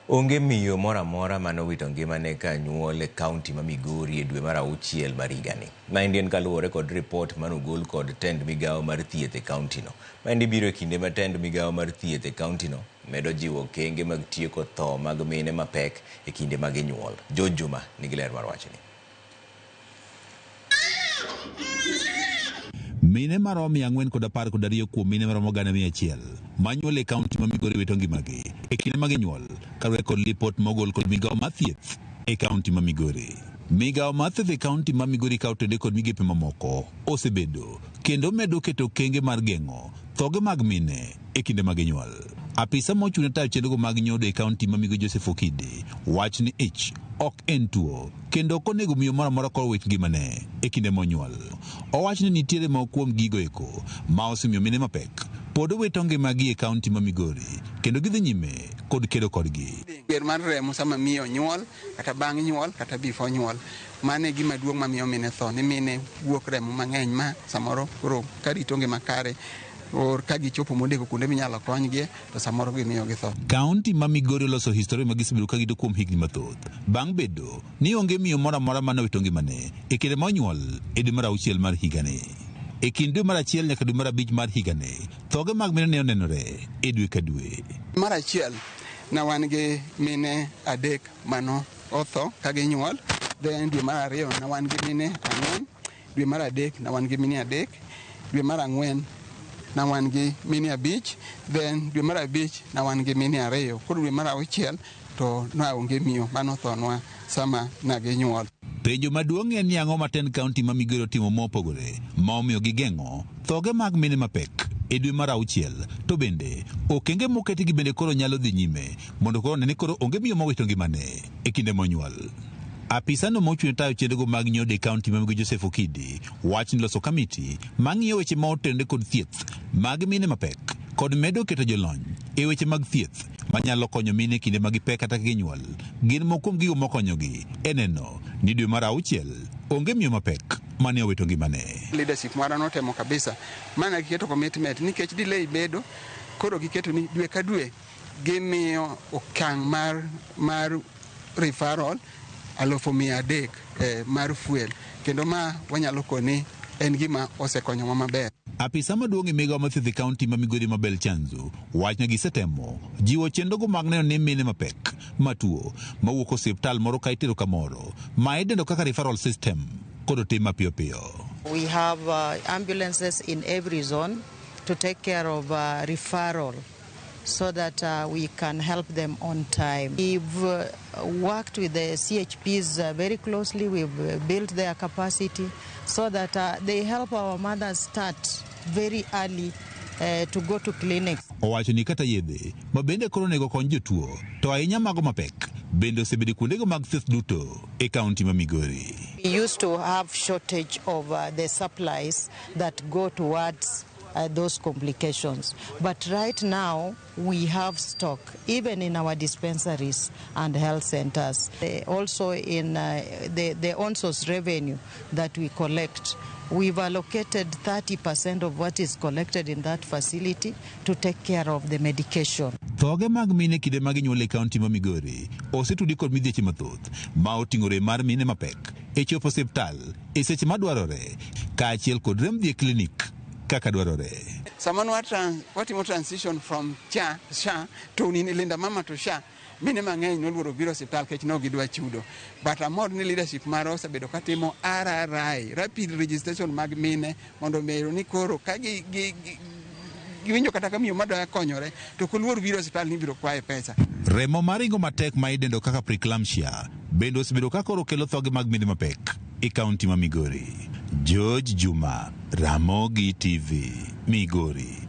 Onge miyo moro amora mane owito ngimane ka nyuol e kaunti ma Migori e dwe mar auchiel mar higani. Maendi en kaluwore kod ripot mane ogol kod tend migawo mar thieth e kauntino. Maendi biro e kinde ma tend migawo mar thieth e kauntino medo jiwo okenge mag tieko tho mag mine mapek e kinde ma ginyuol. George Juma nigi ler mar wachni. Mine maromo 412 kuom mine maromo 100,000 manyuol e kaunti ma Migori wito ngimagi e kinde ma ginyuol kaluwore kod lipot mogol kod migawo mar thieth e kaunti ma Migori. Migawo mar thieth e kaunti ma Migori ka otende kod migepe mamoko osebedo kendo medo keto okenge mar geng'o thoge mag mine e kinde ma ginyuol. Apisa mochung' ne tayo chenrogo mag nyodo e kaunti ma Migori Joseph Okidi wach ni ich ok en tuo kendo ok onego miyo moro amora koro wit ngimane e kinde monyuol. Owacho ni nitiere moko kuom gigo eko ma osemiyo mine mapek pod owito ngimagi e kaunti ma Migori kendo gidhi nyime kod kedo kodgi. Ber mar remo sama miyo nyuol kata bang' nyuol kata before nyuol. Mano e gima duong' mamiyo mine tho, ni mine wuok remo mang'eny ma samoro koro ka rito ngima kare or ka gichopo modeko kuonde minyalo konygie to samoro gimiyo githo. Kaunti ma Migori oloso historia ma gisebedo ka girito kuom higni mathoth bang' bedo ni onge miyo moro amora mane owito ngimane e kinde ma onyuol e dwe mar auchiel mar higani. E kind dwe mar achiel nyaka dwe mar abich mar higani, thoge mag mine ne onenore e dwe ka dwe. Mar achiel ne wan gi mine adek mano otho ka ginyuol, then dwe mar ariyo ne wan gi mine ang'wen, dwe mar adek ne wan gi mine adek, dwe mar ang'wen ne wan gi mine abich, then dwe mar abich ne wan gi mine ariyo. Koro dwe mar auchiel to ne onge miyo mano othonwa sama ne ginyuol. Penjo maduong' en ni ang'o ma tend kaunti ma Migori otimo mopogore ma omiyo gigeng'o thoge mag mine mapek e dwe mar auchiel to bende okenge moketgi bende koro nyalo dhi nyime mondo koro one ni koro onge miyo mowito ngimane e kinde monyuol. Apisano mochung' ne tayo chenrogo mag nyodo e kaunti ma Migori Joseph Okidi wach ni loso kamiti mang'iyo weche ma otenore kod thieth mag mine mapek kod medo keto jolony e weche mag thieth manyalo konyo mine e kinde ma gipek kata ka ginyuol gin moko kuom gigo mokonyogi e neno ni dwe mar auchiel onge miyo mapek mane owito ngimane. Leadership marwa notemo kabisa mana giketo commitment nikech delay bedo koro giketo ni dwe ka dwe gimiyo okang' mar referral 300,000 mar fuel kendo ma wanyalo koni en gima osekonyowa maber. Apisa maduong' e migawo mar thieth e kaunti ma Migori Mabel Chanzu wacho ni gisetemo jiwo chenrogo mag neno ni mine mapek matuo mawuok osiptal moro ka itero kamoro ma idendo kaka referral system kod otim mapiyo piyo. We have ambulances in every zone to take care of referral so that we can help them on time. We've worked with the CHPs very closely. We've built their capacity so that they help our mothers start very early to go to clinics. Owacho ni kata yedhe ma bende koro onego kony jotuo to ahinya mago mapek bende osebedo kuondego mag thieth duto e kaunti ma Migori. We used to have shortage of the supplies that go towards those complications. But right now, we have stock, even in our dispensaries and health centers. Also in the on-source revenue that we collect, we've allocated 30% of what is collected in that facility to take care of the medication. Thoge mag mine kinde mag nyuol e kaunti ma Migori osetudi kod midhieche mathoth ma oting'o rem mar mine mapek e chopo osiptal e seche madwarore kaachiel kod rem dhi e klinik kaka dwarore. Sama watimo transition from cha SHA to Linda Mama to SHA, mine mang'eny noluoro biro osiptal nikech ne ok gidwa chudo. But amor ni leadership marwa osebedo katimo RRI, rapid registration mag mine mondo omedo ni koro ka giwinjo kata ka miyo madwa konyore to ok oluor biro osiptal ni ibiro kwaye pesa. Remo maringo matek ma idendo kaka preeclampsia bende osebedo ka koro kelo thoge mag mine mapek e kaunti ma Migori. George Juma, Ramogi TV, Migori.